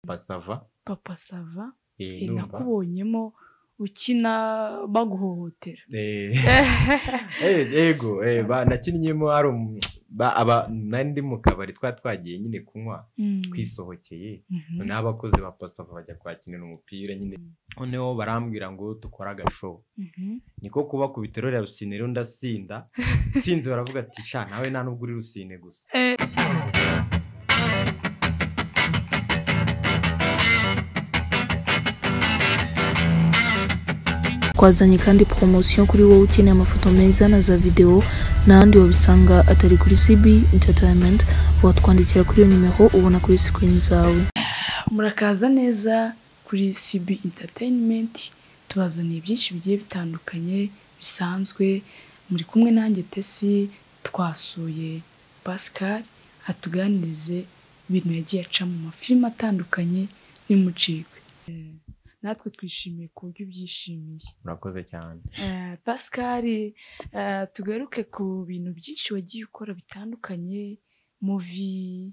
Papa Sava. Papa Sava. Ndumva. Nakubonyemo ukina baguhohotera. Yego, nakinnyemo ari nari ndi mu kabari twagiye nyine kunywa, twisohokeye, noneho abakozi ba Papa Sava bajya kwakinira umupira nyine, noneho barambwira ngo dukore agashow, niko kubakubita rero rusine, rero ndasinda sinze, baravuga ati sha nawe nta nubwo uri rusine gusa. Twazanye kandi promotion kuri wowe ukeneye amafoto meza na za video, n'ahandi wabisanga atari kuri CB Entertainment. Watwandikira kuri iyo nimero ubona kuri screen zawe. Murakaza neza kuri CB Entertainment, tubazaniye byinshi bigiye bitandukanye bisanzwe. Muri kumwe nanjye Tesi, twasuye Pascal atuganirize ibintu yagiye aca mu mafilime atandukanye, nimucikwe. Natwe twishimiye ku buryo ubyishimiye. Murakoze cyane. Pascal, tugaruke ku bintu byinshi wagiye ukora bitandukanye, movie,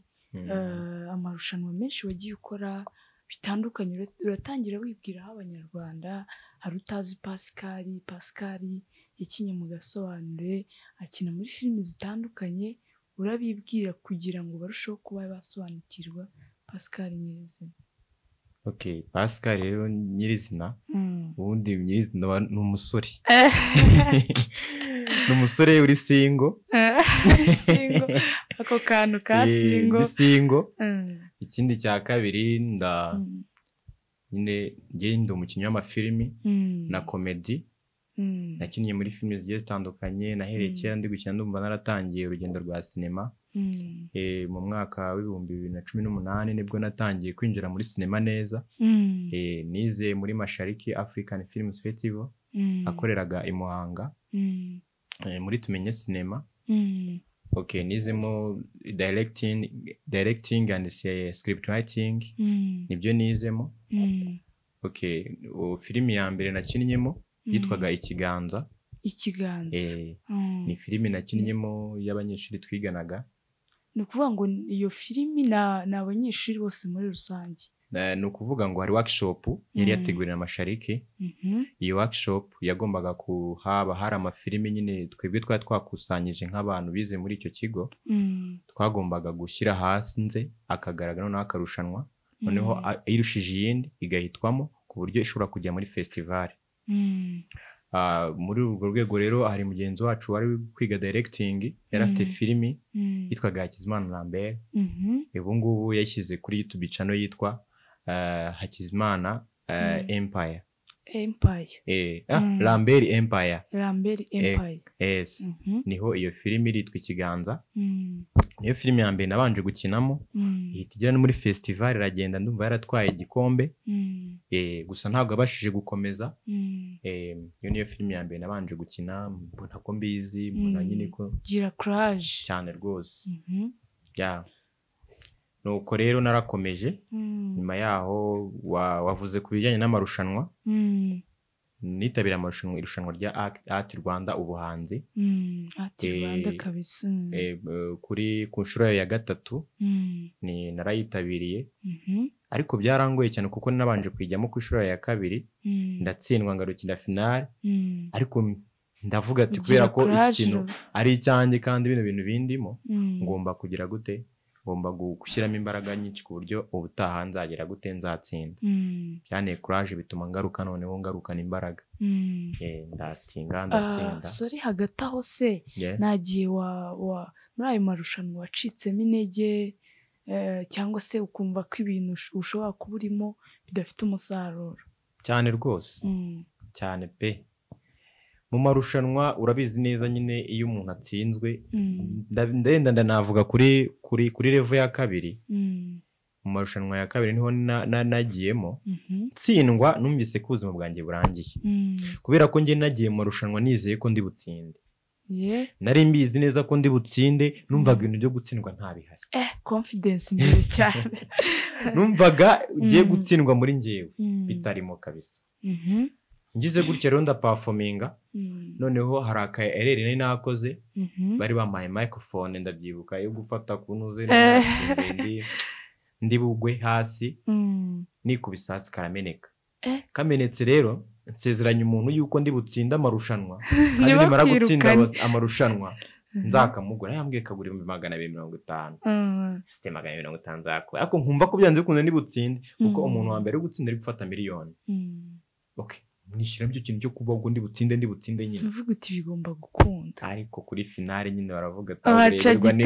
amarushanwa menshi wagiye ukora bitandukanye. Uratangira wibwiraho Abanyarwanda, hari utazi Pascal. Pascal yakinye mu Gasobanure, akina muri filimi zitandukanye, urabibwira kugira ngo barusheho kuba basobanukirwa Pascal nyirizina. Okay, Pascal rero nyirizina, ubundi nyirizina ni umusore. Ni umusore uri single. Single, ako kantu ka single. Ni single. Ikindi cya kabiri nyine njye ndi umukinnyi w'amafilimi na comedy. Nakinnye muri filimi zigiye zitandukanye, nahereye kera ndi gukina, ndumva naratangiye urugendo rwa sinema. Mu mwaka wa 2018 nibwo natangiye kwinjira muri sinema neza. Nize muri Mashariki African Film Festival, akoreraga i Muhanga, muri Tumenye Sinema. Okay, nizemo directing and script writing, nibyo nizemo. Okay, filimi ya mbere nakinnyemo yitwaga Ikiganza. Ikiganza. Ni filimi nakinnyemo y'abanyeshuri twiganaga. Ni ukuvuga ngo iyo filimi ni abanyeshuri bose muri rusange? Ni ukuvuga ngo hari workshop yari yateguriwe na Mashariki. Iyo workshop yagombaga kuhaba hari amafilimi nyine twebwe twari twakusanyije nk'abantu bize muri icyo kigo, twagombaga gushyira hasi nze akagaragara, noneho akarushanwa, noneho irushije iyindi igahitwamo ku buryo ishobora kujya muri festival. Muri urwo rwego rero hari mugenzi wacu wari kwiga directing, yari afite filimi yitwaga Hakizimana Lambert. Ubu ngubu yashyize kuri YouTube channel yitwa Hakizimana Empire. Empire. Lambert Empire. Lambert Empire. Yes. Niho iyo filimi yitwa Ikiganza. Niyo filimi ya mbere nabanje gukinamo, ihita igera no muri festival iragenda, ndumva yaratwaye igikombe. Gusa ntabwo abashije gukomeza. Iyo niyo filimi ya mbere nabanje gukina, mbona ko mbizi, mbona nyine ko gira courage cyane rwose. Nuko rero narakomeje. Nyuma yaho wavuze ku bijyanye n'amarushanwa. Nitabira amarushanwa, irushanwa rya Art Rwanda ubuhanzi. Art Rwanda kabisa. Kuri ku nshuro ya 3 ni narayitabiriye. Ariko byarangoye cyane kuko nabanje kwijyamo ku nshuro ya 2, ndatsindwa ngarukira finale. Ariko ndavuga ati kubera ko iki kintu ari icyanjye kandi bino bintu bindimo, ngomba kugira gute, ngomba gushyiramo imbaraga nyinshi ku buryo ubutaha nzagera gute nzatsinda. Byanteye courage bituma ngaruka, noneho ngarukana imbaraga. Ndatinga ndatsinda. Sorry, hagati aho se nagiye muri ayo marushanwa wacitsemo intege, cyangwa se ukumva ko ibintu ushobora kuba urimo bidafite umusaruro? Cyane rwose. Cyane pe. Mu marushanwa urabizi neza nyine iyo umuntu atsinzwe, ndenda ndanavuga kuri kuri kuri level ya 2. Mu marushanwa ya 2 niho nagiyemo, ntsindwa, numvise ko ubuzima bwanjye burangiye. Kubera ko njye nagiye mu marushanwa nizeye ko ndi butsinde. Nari mbizi neza ko ndi butsinde, numvaga ibintu byo gutsindwa ntabihari. Confidence imbere cyane. Numvaga ugiye gutsindwa muri njyewe bitarimo kabisa. Ngize gutya rero ndaperforminga, noneho hari aka error nari nakoze, bari bampaye microphone ndabyibuka yo gufata ku ntuze ndi ndi bugwe hasi, nikubise hasi karameneka. Kamenetse rero nsezeranya umuntu yuko ndi butsinde amarushanwa, kandi nimara gutsinda amarushanwa nzakamugura. Yambwiye kagura 250,000. Se 250 nzakora, ariko nkumva ko byanze bikunze ndi butsinde, kuko umuntu wa mbere uri gutsinda ari gufata miliyoni. Okay, nishyira ibyo kintu cyo kuvuga ngo ndi butsinde nyine, uvuga uti bigomba gukunda. Ariko kuri finale nyine baravuga tabureberwa ni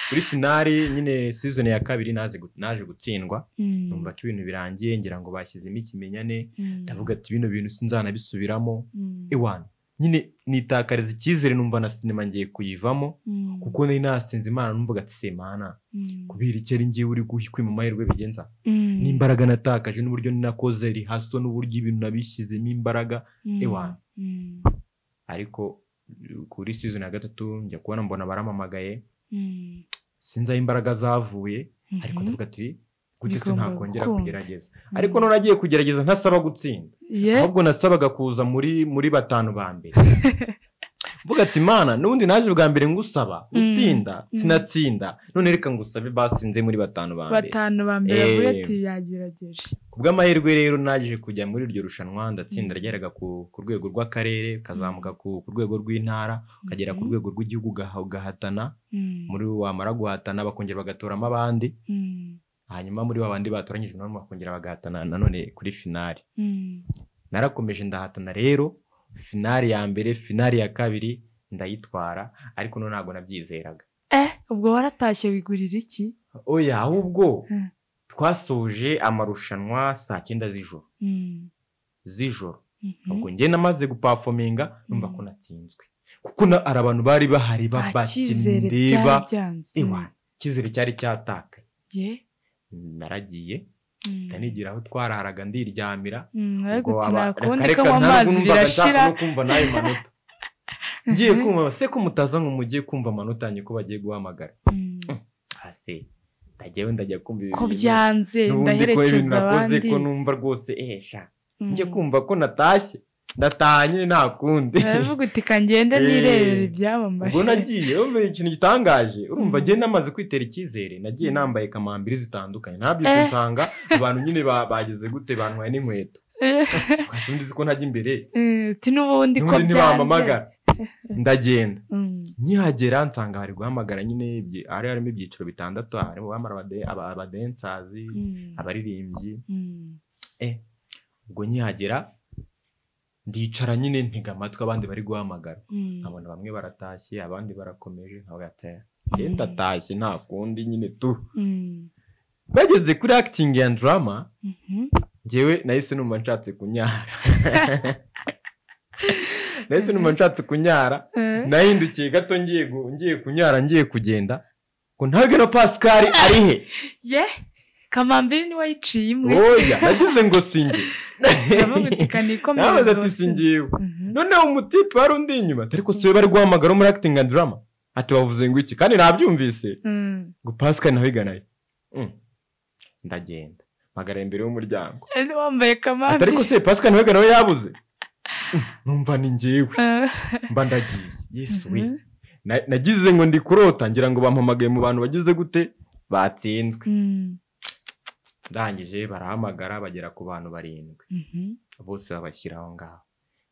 kuri finale nyine season ya kabiri naje gutsindwa. Numva ko ibintu birangiye, ngira ngo bashyizemo ikimenyane, ndavuga ati bino bintu sinzanabisubiramo. Ewana nyine nitakariza icyizere, numva na sinema ngiye kuyivamo, kuko nari nasinze Imana, numvaga ati se Mana kubera iki ari ngiye uri kwima amahirwe bigenza, n'imbaraga natakaje n'uburyo nakoze rihaso n'uburyo ibintu nabishyizemo imbaraga. Ewana ariko kuri season ya gatatu njya kubona mbona baramamagaye, sinzi aho imbaraga zavuye, ariko ndavuga ati gute se ntakongera kugerageza. Ariko none agiye kugerageza ntasaba gutsinda, ahubwo nasabaga kuza muri batanu ba mbere. Mvuga ati Mana n'ubundi naje bwa mbere ngusaba gutsinda sinatsinda, none reka ngusabe basinze muri batanu ba mbere. Batanu ba mbere avuye ati yagerageje. Kubw'amahirwe rero naje kujya muri iryo rushanwa ndatsinda, ryeraga ku rwego rw'akarere, kazamuka ku rwego rw'intara, ukagera ku rwego rw'igihugu ugahatana. Muri wamara guhatana bakongera bagatoramo abandi, hanyuma muri babandi batoranyijwe nabo bakongera bagahatana nanone kuri finale. Narakomeje ndahatana rero, finale ya mbere, finale ya kabiri ndayitwara, ariko none ntabwo nabyizeraga. Ubwo waratashye wigurira iki? Oya, ahubwo twasoje amarushanwa saa 9 z'ijoro. Z'ijoro. Ubwo njye namaze guperforminga numva ko natsinzwe, kuko ari abantu bari bahari babakindeba. Ewa, icyizere cyari cyatakaye. Naragiye ndanigira aho twaraharaga ndiryamira, kumva nayo manota ngiye kumva se ko mutaza ngo mugiye kumva amanota yanjye ko bagiye guhamagara. Ase ndagiye ndajya kumva ibintu ko byanze, ndaherekeza abandi ko numva rwose sha ngiye kumva ko natashye, ndataha nyine nta kundi. Ndavuga uti kangende nirebera ibyamamaje. Ubwo nagiye umva ikintu gitangaje, urumva ngiye namaze kwitera icyizere, nagiye nambaye kamambiri zitandukanye, ntabyutse nsanga abantu nyine bageze gute bantwaye n'inkweto. Undi ko ntajya imbere uti n'ubundi ko byanze, ndagenda. Nkihagera nsanga hari guhamagara nyine, hari harimo ibyiciro bitandatu, harimo abadensazi, abaririmbyi. Ubwo nkihagera ndicara nyine ntega amatwi abandi bari guhamagara, nkabona bamwe baratashye abandi barakomeje, nkavuga ati ndatashye nta kundi nyine tu. Bageze kuri acting and drama, njyewe nahise numva nshatse kunyara. Nahise numva nshatse kunyara, nahindukiye gato ngiye kunyara, ngiye kugenda ngo ntabwo na Pascal ari he. Ye kamambiri ni wayiciye imwe. Oya, nagize ngo singe. Navuze ati singiwe. Noneho umutipe wari undi inyuma, ariko siwe bari guhamagara muri acting and drama, ati bavuze ngo iki kandi nabyumvise ngo Pascal nawe iganaye. Ndagenda mpagara imbere y'umuryango, wambaye kamambiri, ariko se Pascal nawe nawe yabuze. Numva ni ngewe mba ndagiye. Yesu we, nagize ngo ndi kurota, ngira ngo bampamagaye mu bantu bagize gute batsinzwe. Ndangije barahamagara bagera ku bantu 7, bose babashyira aho ngaho,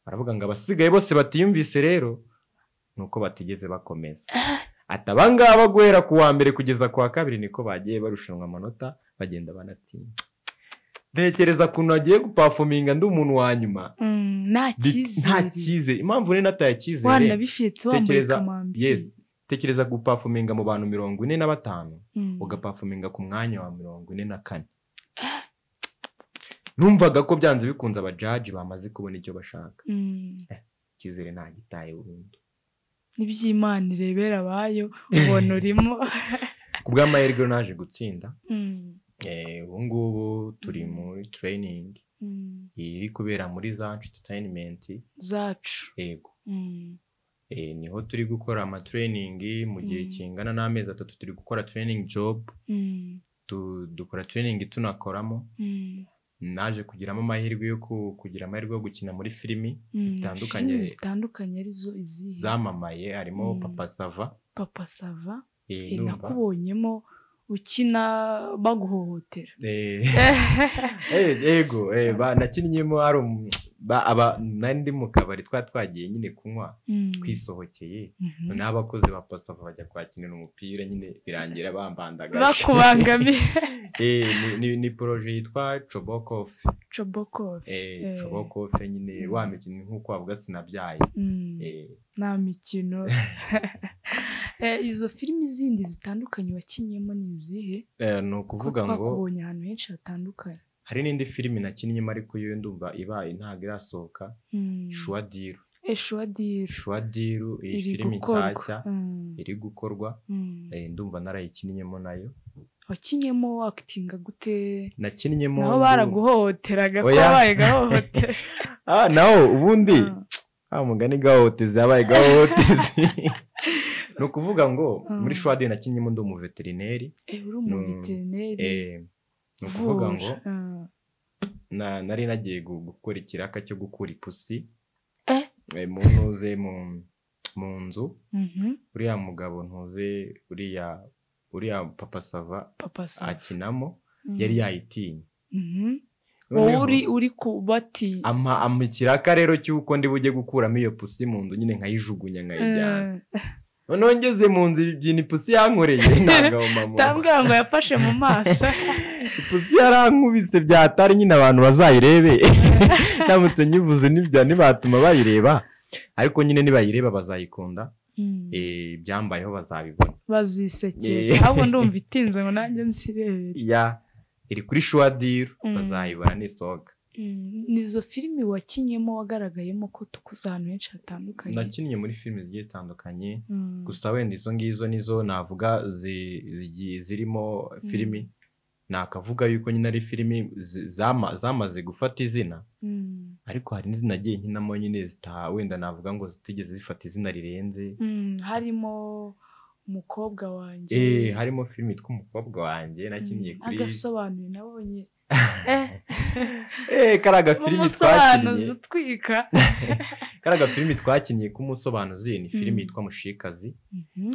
baravuga ngo abasigaye bose batiyumvise rero nuko batigeze bakomeza. Ati abangaba guhera ku wa mbere kugeza ku wa kabiri niko bagiye barushanwa amanota bagenda banatsinda. Ntekereza kuntu agiye guperforminga ndi umuntu wa nyuma, nta cyizere. Impamvu ni nataye icyizere, wanabifite wambaye kamambiri. Yes, tekereza guperforminga mu bantu 45, ugaperforminga ku mwanya wa 44. Numvaga ko byanze bikunze abajaji bamaze kubona icyo bashaka. Icyizere nta gitaye burundu. N'iby'Imana irebera abayo ubona urimo. Ku bw'amahirwe naje gutsinda. Ubu ngubu turi muri training iri kubera muri Zacu Entertainment zacu. Yego. Niho turi gukora ama training mu gihe kingana n'amezi 3, turi gukora training job. Dukora training tunakoramo. Naje kugiramo amahirwe yo kugira amahirwe yo gukina muri filimi zitandukanye, zitandukanye arizo izihe zamamaye, harimo Papa Sava. Papa Sava nakubonyemo Ukina baguhohotera. Yego, nakinnyemo ari nari ndi mu kabari twagiye nyine kunywa twisohokeye, noneho abakozi ba Pasava bajya kwakinira umupira nyine birangira bambandagaje bakubangamiye. Ni projet yitwa Chobokofe. Chobokofe. Chobokofe nyine wa mikino nk'uko wavuga sinabyaye. Nta mikino. Izo filimi zindi zitandukanye wakinyemo ni izihe? Ni ukuvuga ngo twakubonye ahantu henshi hatandukanye. Hari n'indi filimi nakinnyemo ariko yo ndumva ibaye ntabwo irasohoka. Shuwadiru. Shuwadiru. Shuwadiru iyi filimi nshyashya iri gukorwa, ndumva narayikinnyemo nayo. Wakinyemo wakitinga gute? Nakinnyemo naho baraguhohoteraga ko wabaye gahohotera? Naho ubundi mugani gahohotezi yabaye gahohotezi. Ni ukuvuga ngo muri Shuwadiru nakinnyemo ndi umuveterineri. Uri umuveterineri. Ni ukuvuga ngo nari nagiye gukora ikiraka cyo gukura ipusi ntuze mu nzu. Uriya mugabo ntuze uriya Papa Sava akinamo yari yayitinye. Wowe uri kubati ampa ikiraka rero cy'uko ndi bujye gukuramo iyo pusi mu nzu nyine nkayijugunya nkayijyana. Noneho ngeze mu nzu ibyina ipusi yankoreye ntabwo ndambwira ngo yafashe mu maso. Ipusi yarankubise byatari nyine abantu bazayirebe. Ndamutse nyivuze nibya ntibatuma bayireba, ariko nyine nibayireba bazayikunda. Ibyambayeho bazabibona, bazisekera. Ahubwo ndumva itinze ngo nanjye nzirebere. Ya iri kuri Shuwadiru bazayibona nisohoka. Nizo filimi wakinyemo wagaragayemo ko tukuze ahantu henshi hatandukanye? Nakinnye muri filimi zigiye zitandukanye, gusa wenda izo ngizo nizo navuga zirimo filimi nakavuga yuko nyine ari filimi zamaze gufata izina, ariko hari n'izindi nagiye nkinamo nyine wenda navuga ngo zitigeze zifata izina rirenze. Harimo Umukobwa Wanjye. Harimo filimi yitwa Umukobwa Wanjye nakinnye kuri agasobanuye nabonye. Kari agafilimi twakinnye. Utwika. Kari agafilimi twakinnye k'umusobanuzi, ni filimi yitwa Mushikazi.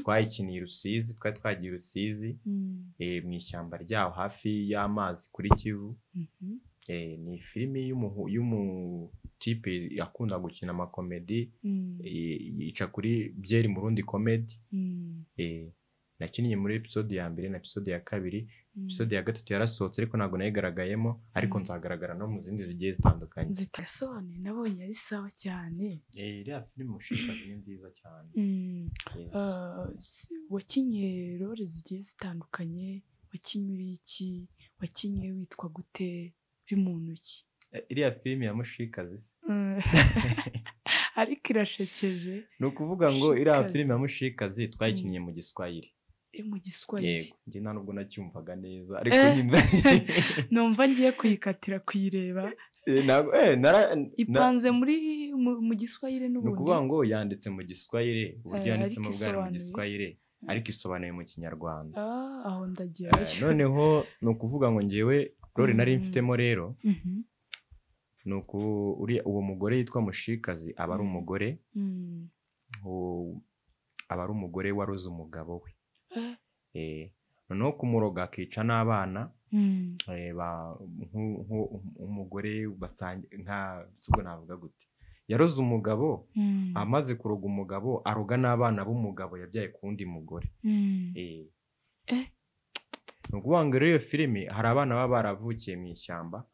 Twayikiniye Rusizi, twari twagiye Rusizi mu ishyamba ryaho hafi y'amazi kuri Kivu. Ni filimi y'umutipe akunda gukina amakomedi, ica kuri Byeri Murundi Comedy. Nakinnye muri episode ya mbere na episode ya kabiri. Episode ya gatatu yarasohotse ariko ntabwo nayigaragayemo, ariko nzagaragara no mu zindi zigiye zitandukanye. Zitasobanuye nabonye ari sawa cyane. Iriya filimi Mushikazi ni nziza cyane. Wakinye role zigiye zitandukanye, wakinye uri iki, wakinye witwa gute, uri muntu ki? Iriya filimi ya Mushikazi ariko irashekeje. Ni ukuvuga ngo iriya filimi ya Mushikazi twayikinnye mu Giswahili. Mu Giswahili. Yego, njye nta nubwo nacyumvaga neza ariko nyine numva ngiye kuyikatira kuyireba. Ipanze muri mu Giswahili n'ubundi. Ni ukuvuga ngo yanditse mu Giswahili, uburyo yanditsemo bwari mu Giswahili ariko isobanuye mu Kinyarwanda. Aho ndagiye. Noneho ni ukuvuga ngo njyewe role nari mfitemo rero, ni uwo mugore yitwa Mushikazi aba ari umugore, aba ari umugore waroze umugabo we. Noneho kumuroga akica n'abana, umugore nka ubwo navuga gute, yaroze umugabo, amaze kuroga umugabo aroga n'abana b'umugabo yabyaye ku wundi mugore. Ni ukuvuga ngo rero iyo filimi hari abana baba baravukiye mu ishyamba.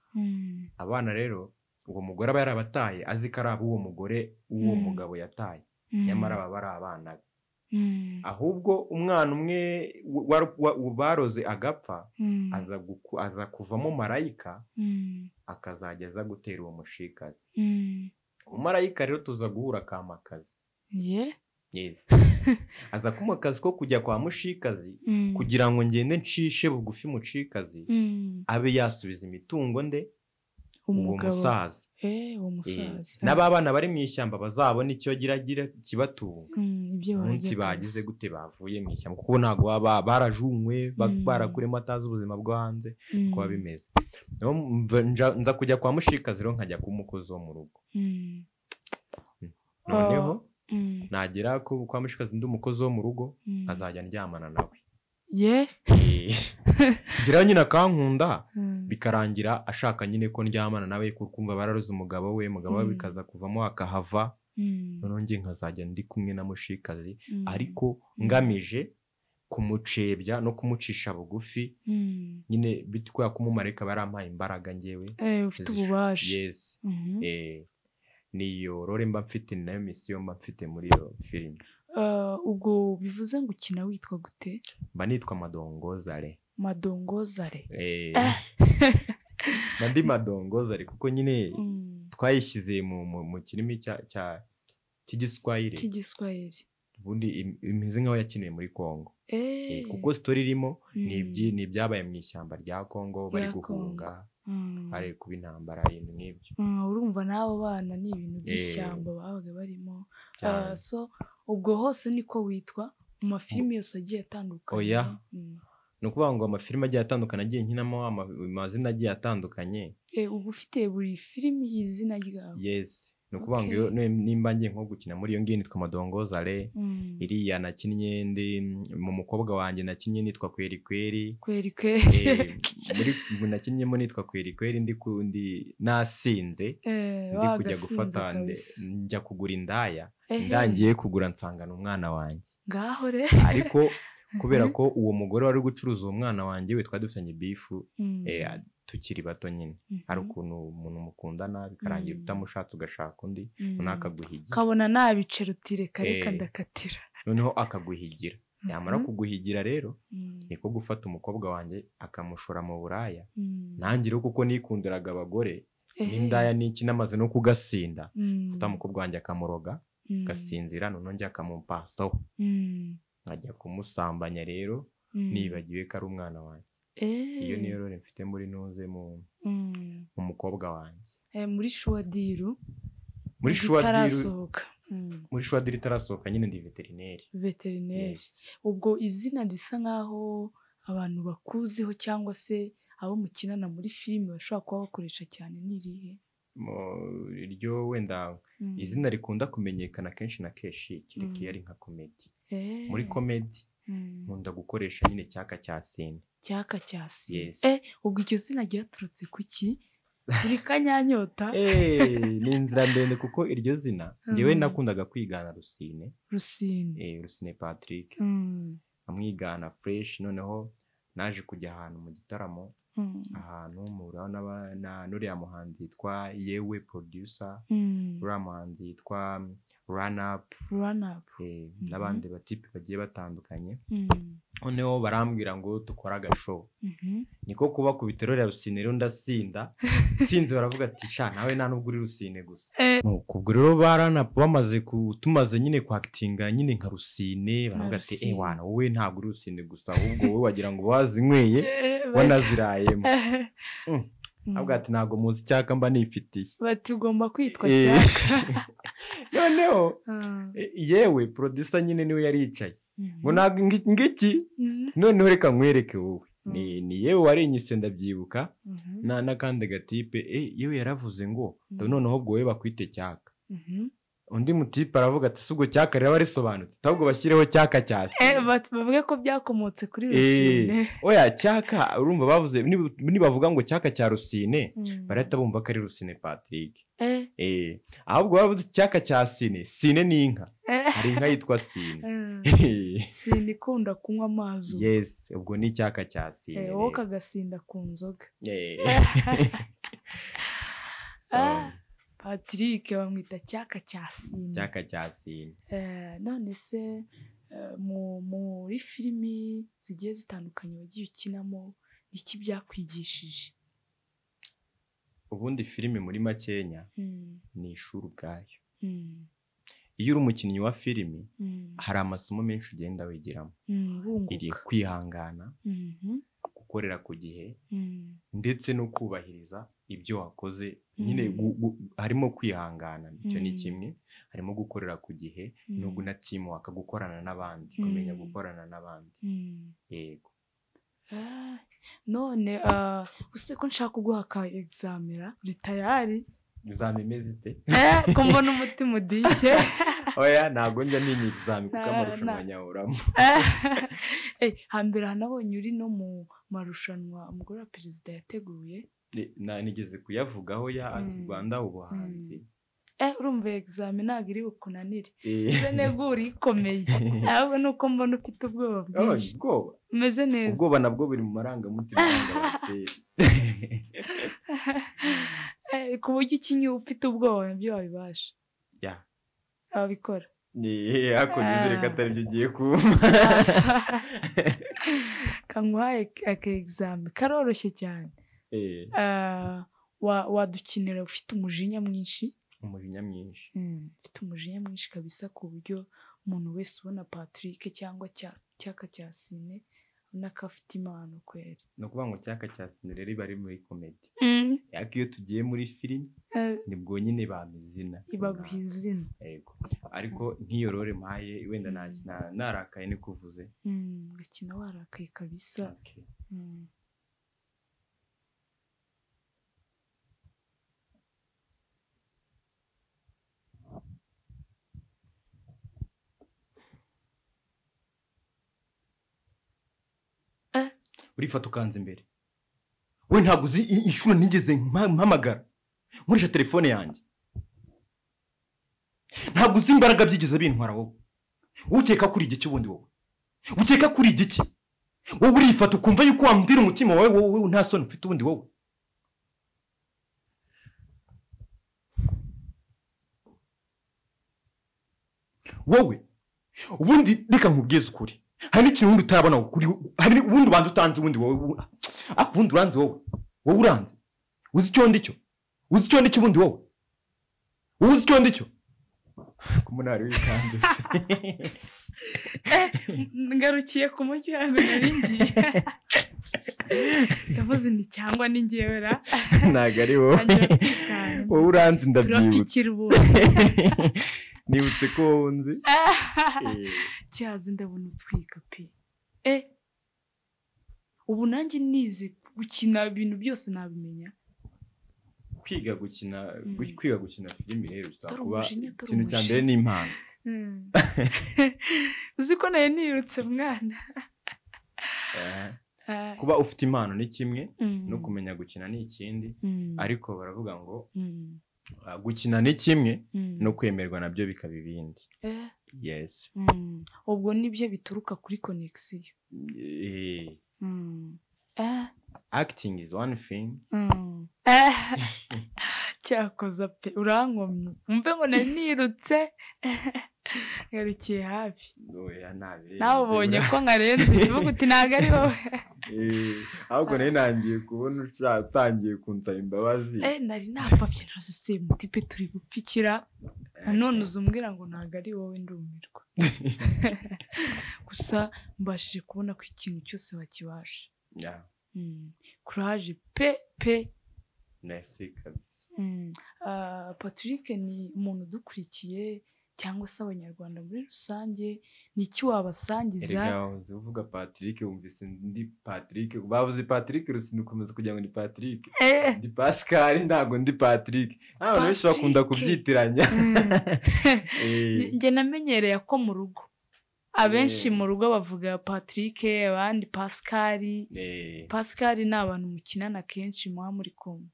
Abana rero uwo mugore aba yarabataye azi ko ari ab'uwo mugore uwo mugabo yataye, nyamara baba ari abana be. Ahubwo umwana umwe baroze agapfa aza kuvamo marayika, akazajya aza gutera uwo Mushikazi. Umumarayika rero tuza guhura akamakazi. Yes. Aza kumpa akazi ko kujya kwa Mushikazi kugira ngo ngende ncishe bugufi Mushikazi, abe yasubiza imitungo nde uwo musaza. Uwo musaza. N'ababana bari mu ishyamba bazabona icyo giragira kibatunga. Umunsi bagize gute bavuye mu ishyamba, kuko ntabwo baba barajunywe barakuremo atazi ubuzima bwo hanze uko bimeze. Nza kujya kwa Mushikazi rero nkajya kuba umukozi wo mu rugo. Noneho nagera kwa Mushikazi ndi umukozi wo mu rugo, nkazajya ndyamana nawe. Ye. Ngeraho nyine akankunda, bikarangira ashaka nyine ko ndyamana nawe, kuko bararoze umugabo we, umugabo we bikaza kuvamo akahava. Noneho njye nkazajya ndi kumwe na mushikazi, ariko ngamije kumucebya no kumucisha bugufi nyine, bitwa ko umumarayika barampaye imbaraga njyewe. Ufite ububasha. Yes. Niyo role mba mfite, ni nayo misiyo mba mfite muri iyo filime. Ubwo bivuze ngo ukina witwa gute? Mba nitwa Madongozare. Madongozare. Mba ndi Madongozare kuko nyine twayishyize mu kirimi cya cy'igiswahili. Cy'igiswahili. Ubundi imeze nkaho yakiniwe muri Kongo. Kuko story irimo ni ibyabaye mu ishyamba rya Kongo, bari guhunga, hari kuba intambara, ibintu nk'ibyo. Urumva n'abo bana ni ibintu by'ishyamba babaga barimo. So ubwo hose niko witwa mu mafilimi yose agiye atandukanye? Oya. Ni ukuvuga ngo amafilimi agiye atandukanye agiye nkinamo amazina agiye atandukanye. Uba ufite buri filimi izina ryawe? Yes. Ni ukuvuga ngo nimba ngiye nko gukina muri iyo ngiyo nitwa Madongozare, iriya nakinnye ndi mu mukobwa wanjye nakinnye nitwa Kweri Kweri. Kweri Kweri. Muri nakinnyemo nitwa Kweri Kweri, ndi nasinze, ndi kujya gufata njya kugura indaya, ndangiye kugura nsangana umwana wanjye. Ngaho re. Ariko kubera ko uwo mugore wari gucuruza uwo mwana wanjye we twari dufitanye bifu tukiri bato nyine, hari ukuntu umuntu mukundana bikarangira utamushatse ugashaka undi, noneho akaguhigira, kabona nabicero utireka reka ndakatira, noneho akaguhigira. Yamara kuguhigira rero niko gufata umukobwa wanjye akamushora mu buraya. Nanjye rero kuko nikundiraga abagore n'indaya n'iki, namaze no kugasinda, mfata umukobwa wanjye akamuroga gasinzira, noneho njye akamupasaho nkajya kumusambanya rero nibagiwe ko ari umwana wanjye. Iyo niyo role mfite muri ntuze mu mukobwa wanjye. Muri Shuwadiru. Muri Shuwadiru. Muri Shuwadiru itarasohoka nyine ndi veterineri. Veterineri. Ubwo izina risa nkaho abantu bakuziho cyangwa se abo mukinana muri filime bashobora kuba bakoresha cyane ni irihe? Iryo wenda izina rikunda kumenyekana kenshi na kenshi kereka iyo ari nka komedi. Muri komedi nkunda gukoresha nyine Cyaka cya Sine. Cyaka cya Sine. Ubwo iryo zina ryaturutse kuki? Buri kanyanyota. Ni inzira ndende kuko iryo zina njyewe nakundaga kwigana Rusine. Rusine. Rusine Patrick. Amwigana fresh, noneho naje kujya ahantu mu gitaramo, ahantu muhura na nuriya muhanzi yitwa Yewe producer, uriya muhanzi yitwa Run Up, n'abandi batipe bagiye batandukanye. Noneho barambwira ngo dukora agashow. Niko kuba ku bitero ya Rusine rero ndasinda, sinzi baravuga ati sha nawe nta nubwo uri Rusine gusa. Nuko ubwo rero ba Run Up bamaze kutumaze nyine kwactinga nyine nka Rusine, baravuga ati wana wowe ntabwo uri Rusine gusa, ahubwo wowe wagira ngo wazinyweye wanazirayemo. Avuga ati ntabwo muzi Cyaka mba nifitiye. Bati ugomba kwitwa Cyaka. Noneho yewe producer nyine niwe yari yicaye ngo ntabwo ngiki, noneho reka nkwereke wowe ni yewe warinyise ndabyibuka n'akandi gatipe. Yewe yaravuze ngo noneho ubwo wowe bakwite Cyaka. Undi mutipe aravuga ati subwo Cyaka rero arisobanutse, ahubwo bashyireho Cyaka cya Sine. Bavuge ko byakomotse kuri Rusine. Oya Cyaka urumva bavuze nibavuga ngo Cyaka cya Rusine barahita bumva ko ari Rusine Patrick. Ahubwo bavuze Cyaka cya Sine, Sine ni inka. Hari inka yitwa Sine. Sine ikunda kunywa amazi. Yes, ubwo ni Cyaka cya Sine. Wowe kagasinda ku nzoga. Patrick bamwita Cyaka cya Sine. Cyaka cya Sine. None se muri filimi zigiye zitandukanye wagiye ukinamo, iki byakwigishije? Ubundi filimi muri makenya ni ishuri ubwayo. Iyo uri umukinnyi wa filimi hari amasomo menshi ugenda wigiramo. Iri kwihangana, gukorera ku gihe, ndetse no kubahiriza ibyo wakoze nyine. Harimo kwihangana, icyo ni kimwe, harimo gukorera ku gihe no na teamwork, gukorana n'abandi, kumenya gukorana n'abandi. Yego. None use ko nshaka kuguha ka examera, uri tayari? Exam imeze ite? Ko mbona umutima udishye. Oya, ntabwo njya ntinya examen kuko amarushanwa nyahoramo. Hambere hanabonye uri no mu marushanwa umugore wa perezida yateguye. Nigeze kuyavugaho ya Art Rwanda ubuhanzi. Urumva examen ntabwo iri bukunanire. Ize negura ikomeye. Ahubwo nuko mbona ufite ubwoba bwinshi. Ubwoba. Umeze neza. Ubwoba nabwo buri mu marangamutima y'abantu. Ku buryo ikinyi ufite ubwoba nabyo wabibasha. Ya. Ababikora. Ni ako nizere ko atari byo ugiye kumva. Kanguhaye aka examen karoroshye cyane. Wadukinira ufite umujinya mwinshi. Umujinya mwinshi. Ufite umujinya mwinshi kabisa ku buryo umuntu wese ubona Patrick cyangwa Cyaka cya Sine ubona ko afite impano kweri. Ni ukuvuga ngo Cyaka cya Sine rero iba ari muri comedy. Ariko iyo tugiye muri filime nibwo nyine bampa izina. Ibaguha izina. Yego. Ariko nk'iyo role mpaye wenda narakaye niko uvuze. Gakina warakaye kabisa. Urifata ukanze imbere. We ntabwo uzi inshuro nigeze mpamagara nkoresha telefone yanjye. Ntabwo uzi imbaraga byigeze bintwara wowe. Ukeka kuri igiki ubundi wowe? Ukeka kuri igiki? Wowe urifata ukumva yuko wambwira umutima wawe wowe nta soni ufite ubundi wowe. Wowe ubundi reka nkubwize ukuri. Hari n'ikintu ubundi utarabona kuri, hari ubundi ubanza utanze ubundi wowe. Ubundi uranze wowe. Wowe uranze. Uzi icyo ndi cyo? Uzi icyo ndi cyo ubundi wowe? Uzi icyo ndi cyo? Kumunari wikanze se. Ngarukiye ku muryango nari ngiye. Ndavuze nti cyangwa ni njyewe ra. Ntago ari wowe. Wowe uranze ndabyibutse. Nibutse ko wowe unzi. Cyazi ndabona utwika pe. Ubu nanjye nize gukina ibintu byose nabimenya. Kwiga gukina filimi rero kuba ikintu cya mbere ni impano. Uzi ko nayo nirutse mwana. Kuba ufite impano ni kimwe no kumenya gukina ni ikindi, ariko baravuga ngo gukina ni kimwe no kwemerwa nabyo bikaba ibindi. Yes. Ubwo nibyo bituruka kuri connection. Acting is one thing. Cyakoza pe urankomye. Umve ngo nari nirutse. Ngarukiye hafi. Oya nabirenze. Nawe ubonye ko nkarenze uvuga uti ntago ari wowe. Ahubwo nari nangiye kubona utangiye kunsaba imbabazi. Nari napapye nazo se mutipe turi gupfikira. None uzumbwira ngo ntago ari wowe ndumirwa. Gusa mbashije kubona ko ikintu cyose bakibasha. Yeah. Courage pe pe. Merci kabisa. Patrick ni umuntu udukurikiye cyangwa se abanyarwanda muri rusange, ni iki wabasangiza? Erega uvuga Patrick wumvise ndi Patrick, bavuze Patrick Rusine ukomeza kugira ngo ni Patrick. Ndi Pascal ntago ndi Patrick. Abantu benshi bakunda kubyitiranya. Njye namenyereye ko mu rugo abenshi mu rugo bavuga Patrick, abandi Pascal. Pascal ni abantu mukinana kenshi muba muri kumwe.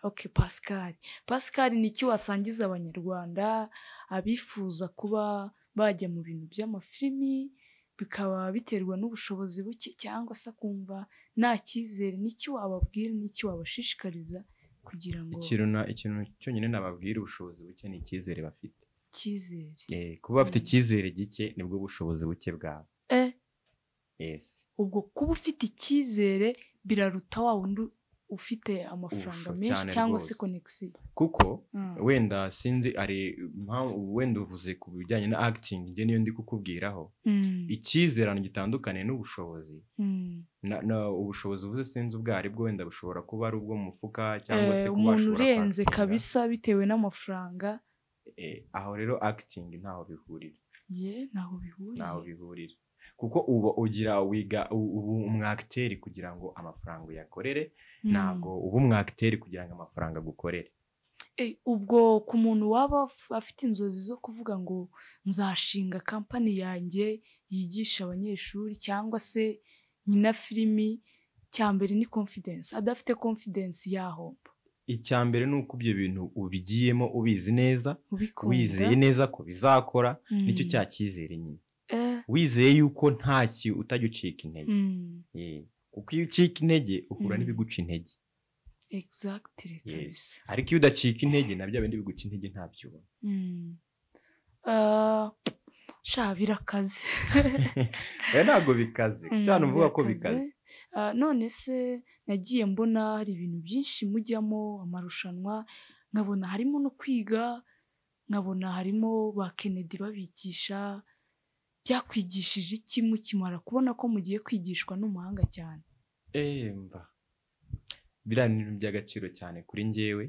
Okay, Pascal. Pascal ni iki wasangiza abanyarwanda abifuza kuba bajya mu bintu by'amafilimi bikaba biterwa n'ubushobozi buke cyangwa se kumva nta cyizere, n'iki wababwira n'iki wabashishikariza kugira ngo ikintu cyonyine nababwira ubushobozi buke ni icyizere bafite. Icyizere. Kuba bafite icyizere gike nibwo bushobozi buke bwabo. Yes. Ubwo kuba ufite icyizere biraruta wa wundi ufite amafaranga menshi cyangwa se connection. Kuko wenda sinzi ari wenda uvuze ku bijyanye na acting, nge niyo ndi kukubwiraho. Icyizerano gitandukanye n'ubushobozi. Na ubushobozi uvuze sinzi ubwo ari bwo, wenda bushobora kuba ari ubwo mu mufuka cyangwa se kuba umuntu urenze kabisa bitewe n'amafaranga. Aho rero acting ntaho bihurira. Ntaho bihurira. Ntaho bihurira. Kuko uba ugira wiga ubu umwacteur kugira ngo amafaranga uyakorere, ntabwo ubu umwacteur kugira ngo amafaranga agukorere. Ubwo ku muntu waba afite inzozi zo kuvuga ngo nzashinga kampani yanjye yigisha abanyeshuri cyangwa se nyina filimi, cyambere ni confidence. Adafite confidence yahomba. Icyambere ni uko ibyo bintu ubigiyemo ubizi neza, wizeye neza ko bizakora, nicyo cya cyizere nyine. Wizeye yuko nta ki utajya ucika intege. Kuko iyo ucika intege uhura n'ibiguca intege. Exactly. Yes. Ariko iyo udacika intege nabyo bindi biguca intege ntabyo ubona. Sha birakaze. Ntabwo bikaze. Cyane uvuga ko bikaze. None se nagiye mbona hari ibintu byinshi mujyamo amarushanwa, nkabona harimo no kwiga, nkabona harimo ba Kennedy babigisha. Byakwigishije iki mukimara kubona ko mugiye kwigishwa n'umuhanga cyane? Mva. Biriya ni ibintu by'agaciro cyane kuri njyewe.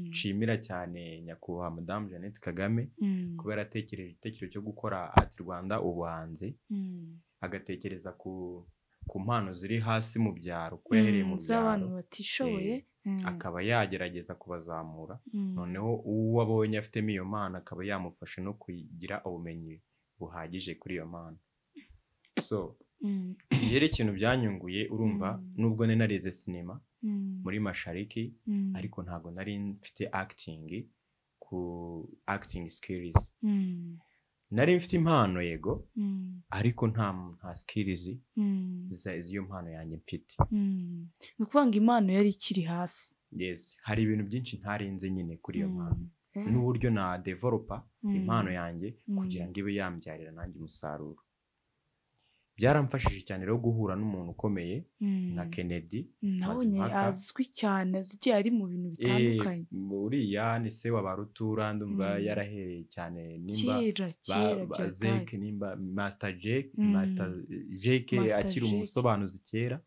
Nshimira cyane nyakubahwa Madame Jeannette Kagame kuba yaratekereje igitekerezo cyo gukora Art Rwanda ubuhanzi, agatekereza ku mpano ziri hasi mu byaro, ko yahereye mu byaro z'abantu batishoboye, akaba yagerageza kubazamura, noneho uwo abonye afitemo iyo mpano akaba yamufasha no kugira ubumenyi buhagije kuri iyo mpano. So rero ikintu byanyunguye, urumva nubwo nari narize sinema muri Mashariki, ariko ntago nari mfite acting ku acting skills. Nari mfite impano yego, ariko nta skills z'iyo mpano yanjye mfite. Ni ukuvuga ngo impano yari ikiri hasi. Yes, hari ibintu byinshi ntarinze nyine kuri iyo mpano, n'uburyo na developer impano yanjye kugira ngo ibe yambyarira nanjye umusaruro. Byaramfashije cyane rero guhura n'umuntu ukomeye nka Kennedy. Nabonye azwi cyane, agiye ari mu bintu bitandukanye. Uriya ni se wa Barutura, ndumva yarahereye cyane nimba kera Zeke, nimba Master Jake, Master Jake akiri umusobanuzi kera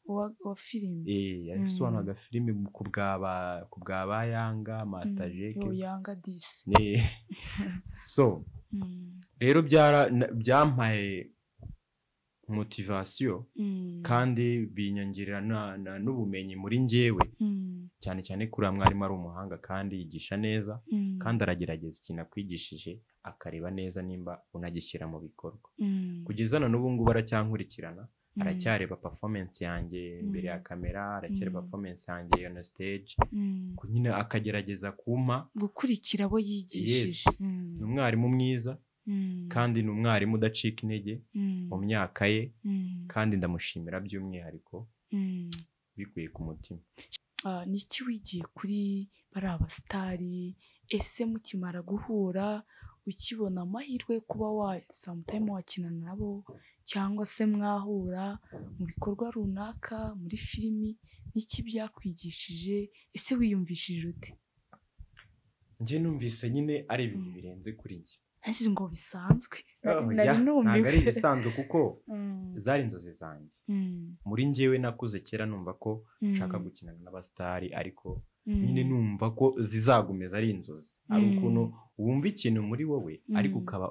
wa filime. Yasobanuraga filime ku bwa Yanga, Master Jake. Yanga disi. So rero byampaye motivation kandi binyongerera n'ubumenyi muri njyewe, cyane cyane kuri mwarimu ari umuhanga kandi yigisha neza, kandi aragerageza ikintu akwigishije akareba neza nimba unagishyira mu bikorwa. Kugeza na n'ubu ngubu aracyankurikirana, aracyareba performance yanjye imbere ya kamera, aracyareba performance yanjye on stage, nyine akagerageza kumpa gukurikira abo yigishije. Ni umwarimu mwiza kandi ni umwarimu udacika intege mu myaka ye, kandi ndamushimira by'umwihariko bikuye ku mutima. Niki wigiye kuri bari abasitari? Ese mukimara guhura ukibona amahirwe yo kuba wa sometime wakina nabo, cyangwa se mwahura mu bikorwa runaka muri filimi, niki byakwigishije? Ese wiyumvishije ute? Njye numvise nyine ari ibintu birenze kuri njye. Nashyize ngo bisanzwe. Ntabwo ari ibisanzwe kuko zari inzozi zanjye. Muri njyewe nakuze kera numva ko nshaka gukinana n'abasitari, ariko nyine numva ko zizagumeza ari inzozi. Ari ukuntu wumva ikintu muri wowe ariko ukaba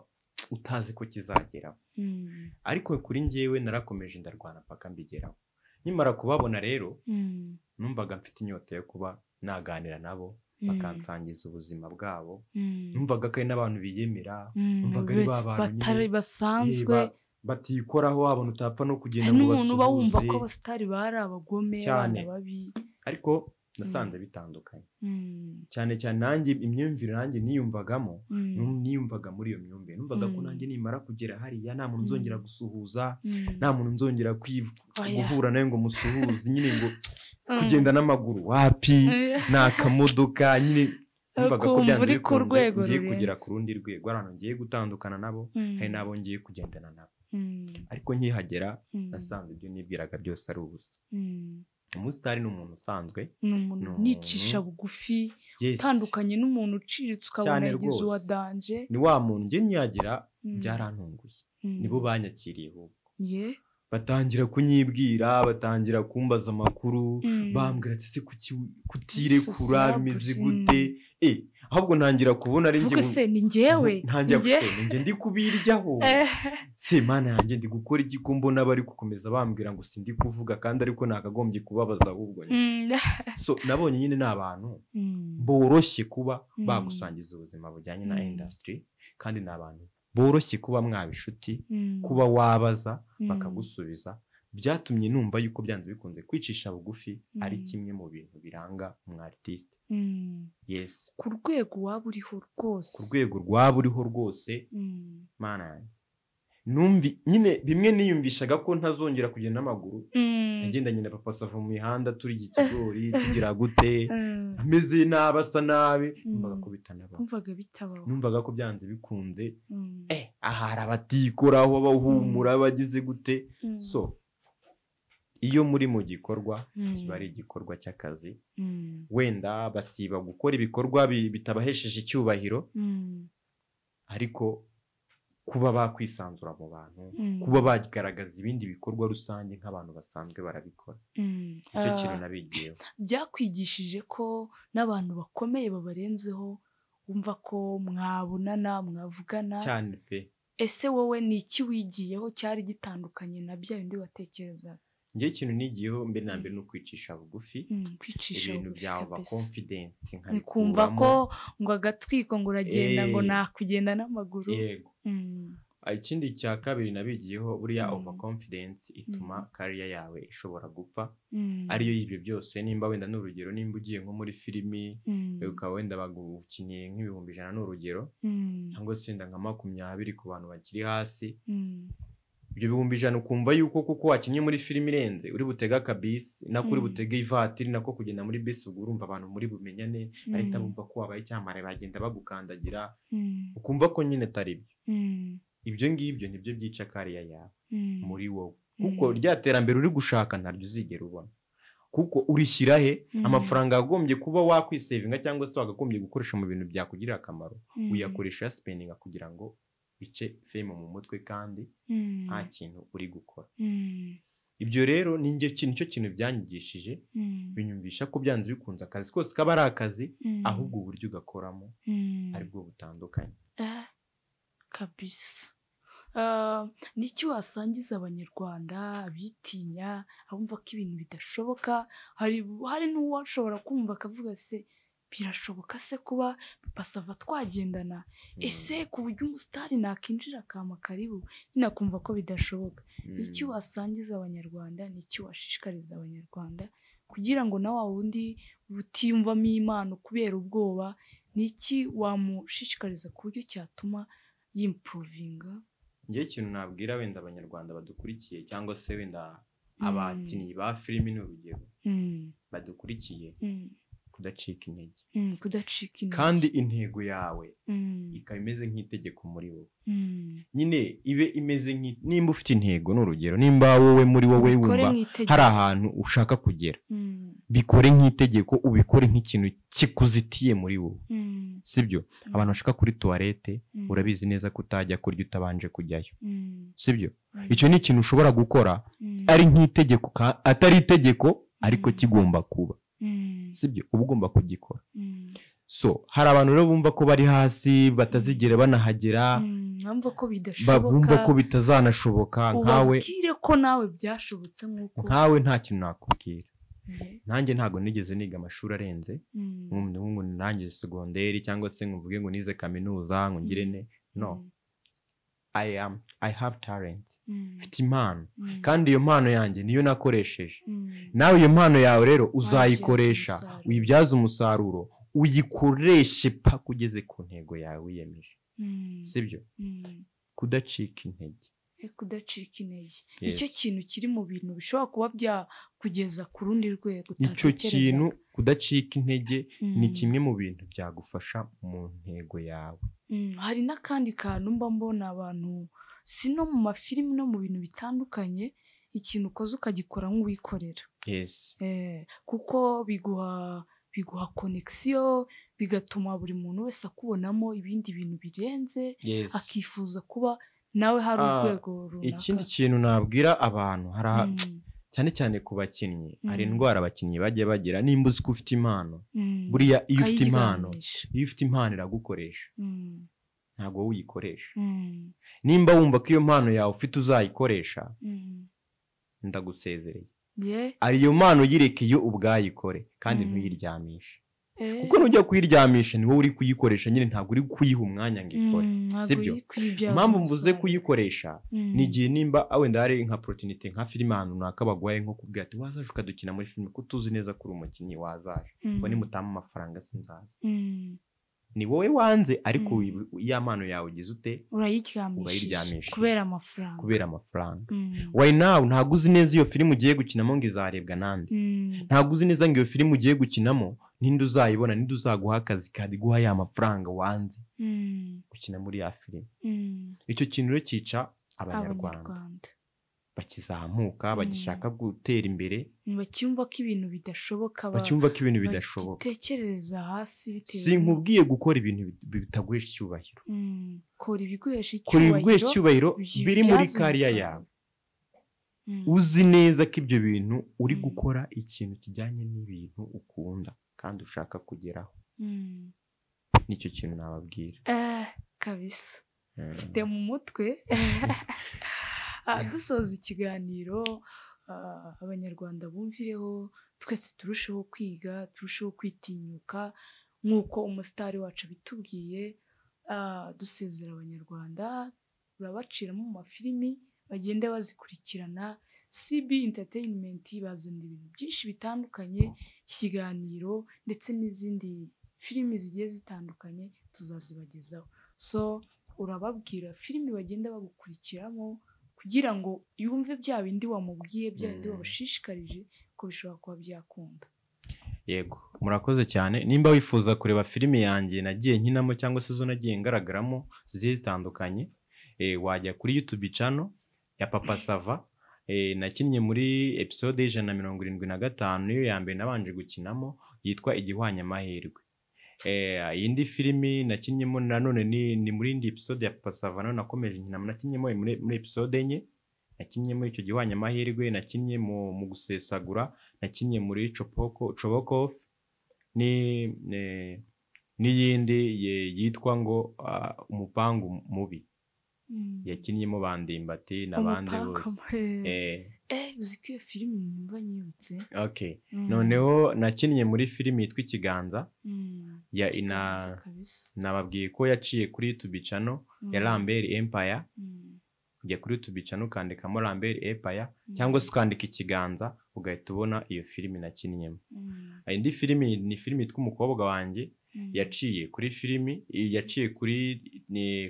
utazi ko kizageraho. Ariko kuri njyewe narakomeje ndarwana paka mbigeraho. Nkimara kubabona rero numvaga mfite inyota yo kuba naganira nabo, bakansangiza ubuzima bwabo. Numvaga ko ari n'abantu biyemera, numvaga ari ba bantu basanzwe batikoraho, wabona utapfa no kugenda ngo basuhuze. N'umuntu uba wumva ko abasitari bari abagome, abana babi. Ariko nasanze bitandukanye cyane cyane nanjye imyumvire nanjye niyumvagamo, niyumvaga muri iyo myumvire, numvaga ko nanjye nimara kugera hariya nta muntu nzongera gusuhuza, nta muntu nzongera guhura nawe ngo musuhuze, nyine ngo kugenda n'amaguru wapi, nta kamodoka nyine. Numvaga ko byanze bikunze ngiye kugera ku rundi rwego, hari abantu ngiye gutandukana nabo, hari n'abo ngiye kugendana nabo. Ariko nkihagera nasanze ibyo nibwiraga byose ari ubusa. Umusitari ni umuntu usanzwe, ni umuntu nicisha bugufi, utandukanye n'umuntu uciritse ukabona yagize uwa danje. Ni wa muntu njye ntiyagira, byarantunguye. Nibo banyakiriye ahubwo. Batangira kunyibwira, batangira kumbaza amakuru, bambwira ati se kutirekura bimeze gute? Ahubwo ntangira kubona ari njye. Se ni njyewe. Ntangira guse njye ndi kubiryaho. Se mana yanjye ndi gukora iki ko mbona bari gukomeza bambwira ngo sindi kuvuga kandi ariko nakagombye kubabaza ahubwo. So nabonye nyine n'abantu Boroshye kuba bagusangiza ubuzima bujyanye na industry, kandi ni abantu boroshye kuba mwaba inshuti, kuba wabaza bakagusubiza. Byatumye numva yuko byanze bikunze kwicisha bugufi ari kimwe mu bintu biranga umu artiste. Yes. Ku rwego waba uriho rwose. Ku rwego rwaba uriho rwose. Mana yanjye. Numvi nyine bimwe niyumvishaga ko ntazongera kugenda n'amaguru. Nagendanye na Papa Sava mu mihanda turya ikigori, tugira gute, ameze nabi, asa nabi, numvaga ko bitanabaho. Numvaga bitabaho. Numvaga ko byanze bikunze. Ahari abatikoraho abahumura bagize gute. So iyo muri mu gikorwa kiba ari igikorwa cy'akazi, wenda basiba gukora ibikorwa bitabahesheje icyubahiro, ariko kuba bakwisanzura mu bantu, kuba bagaragaza ibindi bikorwa rusange nk'abantu basanzwe barabikora. Icyo kintu nabigiyeho. Byakwigishije ko n'abantu bakomeye babarenzeho wumva ko mwabonana, mwavugana cyane pe. Ese wowe ni iki wigiyeho cyari gitandukanye na bya bindi watekerezaga? Ngiye ikintu nigiyeho mbere na mbere no kwicisha bugufi, ibintu bya over confidence, nkabikumva ko ngo agatwiko ngo uragenda ngo nakugenda n'amaguru. Yego. Ikindi cya kabiri nabigiyeho, buriya over confidence ituma career yawe ishobora gupfa. Ariyo y'ibyo byose, nimba wenda n'urugero, nimba ugiye nko muri filimi ukaba wenda bagukiniye nk'100,000 n'urugero, cyangwa se wenda nka 20 ku bantu bakiri hasi, ibyo 100,000 ukumva yuko kuko wakinye muri filimi irenze uri butega akabisi, nako uri butege ivatiri, nako kugenda muri bisi, ubwo urumva abantu muri bumenyane bahita bumva ko wabaye icyamamare, bagenda bagukandagira, ukumva ko nyine atari byo. Ibyo ngibyo nibyo byica kariya yawe muri wowe, kuko rya terambere uri gushaka ntaryo uzigera ubona, kuko urishyira he amafaranga yagombye kuba wakwisevinga cyangwa se wagagombye gukoresha mu bintu byakugirira akamaro, uyakoresha spendinga kugira ngo bice fame mu mutwe kandi nta kintu uri gukora. Ibyo rero ni njye kintu cyo kintu byanyigishije, binyumvisha ko byanze bikunze akazi kose kaba ari akazi, ahubwo uburyo ugakoramo aribwo butandukanye. Kabisa. Niki wasangiza abanyarwanda bitinya, abumva ko ibintu bidashoboka? Hari n'uwashobora kumva akavuga se birashoboka se kuba Papa Sava twagendana? Ese ku buryo umusitari nakinjira akama karibu, nyine akumva ko bidashoboka. Niki wasangiza abanyarwanda, niki washishikariza abanyarwanda kugira ngo na wa wundi utiyumvamo impano kubera ubwoba, niki wamushishikariza ku buryo cyatuma yimprovinga? Ngiye ikintu nabwira wenda abanyarwanda badukurikiye, cyangwa se wenda abakinnyi ba filimi n'urugero badukurikiye, kudacika intege. Kudacika intege. Kandi intego yawe ikaba imeze nk'itegeko muri wowe. Nyine ibe imeze nimba ufite intego n'urugero, nimba wowe muri wowe wumva hari ahantu ushaka kugera, bikore nk'itegeko, ubikore nk'ikintu kikuzitiye muri wowe. Sibyo? Abantu bashaka kuri toilette, urabizi neza ko utajya kurya utabanje kujyayo. Sibyo? Icyo ni ikintu ushobora gukora ari nk'itegeko, atari itegeko ariko kigomba kuba. Sibyo? Uba ugomba kugikora. So hari abantu rero bumva ko bari hasi batazigera banahagera, bumva ko bidashoboka, bumva ko bitazanashoboka. Nkawe ubabwire ko nawe byashobotse, nkuko nkawe nta kintu nakubwira. Nanjye ntago nigeze niga amashuri arenze, ngo nanjye segonderi cyangwa se ngo mvuge ngo nize kaminuza ngo ngire ne. No, I have talent. Mfite impano, kandi iyo mpano yanjye niyo nakoresheje. Nawe iyo mpano yawe rero uzayikoresha, uyibyaze umusaruro, uyikoreshe paka ugeze ku ntego yawe wiyemeje. Sibyo? Kudacika intege. Kudacika intege. Icyo kintu kiri mu bintu bishobora kuba byakugeza ku rundi rwego. Icyo kintu kudacika intege ni kimwe mu bintu byagufasha mu ntego yawe. Hari n'akandi kantu mba mbona abantu, si no mu mafilimi no mu bintu bitandukanye, ikintu ukoze ukagikora nk'uwikorera. Kuko biguha connection, bigatuma buri muntu wese akubonamo ibindi bintu birenze, akifuza kuba nawe hari urwego runaka. Ikindi kintu nabwira abantu, cyane cyane ku bakinnyi, hari indwara abakinnyi bajya bagira. Nimba uzi ko ufite impano, buriya iyo ufite impano, iyo ufite impano iragukoresha, ntabwo wowe uyikoresha. Nimba wumva ko iyo mpano yawe ufite uzayikoresha, ndagusezereye. Ari iyo mpano uyireke iyo ubwayikore, kandi ntuyiryamishe. Kuko nujya kuyiryamisha ni wowe uri kuyikoresha nyine, ntabwo uri kuyiha umwanya ngo ikore, sibyo? Impamvu mvuze kuyikoresha ni igihe nimba wenda hari nka opportunity nka filime ahantu runaka baguhaye, nko kubwira ati wazaje ukadukina muri filime ko tuzi neza ko uri umukinnyi, wazaje ngo nimutama amafaranga sinzaza. Ni wowe wanze, ariko ya mpano yawe ugize ute? Urayiryamishije kubera amafaranga, kubera amafaranga. Right now ntabwo uzi neza iyo filime ugiye gukinamo ngo izarebwa nande, ntabwo uzi neza ngo iyo filime ugiye gukinamo ninde uzayibona, ninde uzaguha akazi kadiguha ya mafaranga wanze gukina muri ya filime. Icyo kintu rero cyica Abanyarwanda bakizamuka, bagishaka gutera imbere, bacyumva ko ibintu bidashoboka, bacyumva ko ibintu bidashoboka, bagitekerereza hasi bitewe. Sinkubwiye gukora ibintu bitaguhesha icyubahiro, kora ibiguhesha icyubahiro biri muri kariya yawe, uzi neza ko ibyo bintu uri gukora ikintu kijyanye n'ibintu ukunda kandi ushaka kugeraho. Nicyo kintu nababwira kabisa mfite mu mutwe. Dusoza ikiganiro, Abanyarwanda bumvireho, twese turusheho kwiga, turusheho kwitinyuka nk'uko umusitari wacu abitubwiye. Dusezera Abanyarwanda, urabaciramo mu mafilimi bagende bazikurikirana. CB Entertainment bazanira ibintu byinshi bitandukanye, ikiganiro ndetse n'izindi filimi zigiye zitandukanye tuzazibagezaho. So urababwira filimi bagenda bagukurikiramo kugira ngo yumve bya bindi wamubwiye, bya bindi wabashishikarije ko bishobora kuba byakunda. Yego, murakoze cyane. Nimba wifuza kureba filimi yanjye nagiye nkinamo cyangwa se zo nagiye ngaragaramo zigiye zitandukanye, wajya kuri YouTube channel ya Papa Sava. Nakinnye muri episode 175, niyo ya mbere nabanje gukinamo, yitwa Igihwanyamahirwe. Iyindi filimi nakinnyemo nanone ni muri indi episode ya Papa Sava, none nakomeje nkinamo, nakinnyemo muri episode 4, nakinnyemo icyo Gihwanyamahirwe, nakinnye mu gusesagura, nakinnye muri Chobokoff n'iyindi yitwa ngo Umupangu Mubi, yakinnyemo Bandimbati n'abandi bose. Uzi ko iyo filimi numva nyibutse. Okay, noneho nakinnye muri filimi yitwa Ikiganza ya nababwiye ko yaciye kuri YouTube channel ya Lambert Empire. Ujya kuri YouTube channel ukandikamo Lambert Empire cyangwa se ukandika Ikiganza ugahita ubona iyo filimi nakinnyemo. Indi filimi ni filimi yitwa Umukobwa Wanjye, yaciye kuri filimi yaciye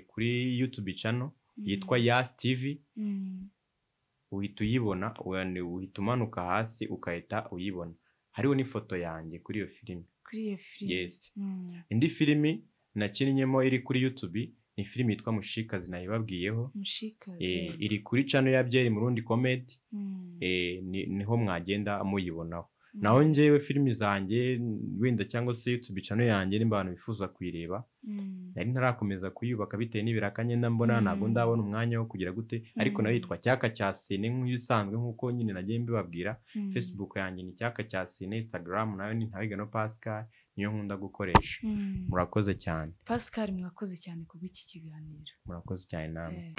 kuri YouTube channel yitwa Yas TV. Uhita uyibona, uhita umanuka hasi ukahita uyibona, hariho n'ifoto yanjye kuri iyo filimi. Yes. Indi filimi nakinnyemo iri kuri YouTube ni filimi yitwa Mushikazi, nayibabwiyeho. Mushikazi iri kuri channel ya Byeri Murundi Comedy, niho mwagenda muyibonaho. Naho njyewe filimi zanjye wenda cyangwa se YouTube channel yanjye nimba abantu bifuza kuyireba, nari ntarakomeza kuyubaka bitewe n'ibiraka ngenda mbona, ntabwo ndabona umwanya wo kugira gute, ariko nayo yitwa Cyaka cya Sine nk'ibisanzwe nk'uko nyine nagiye mbibabwira. Facebook yanjye ni Cyaka cya Sine, Instagram nayo ni Ntawigano Pascal, niyo nkunda gukoresha. Murakoze cyane Pascal, mwakoze cyane kubw'iki kiganiro. Murakoze cyane namwe.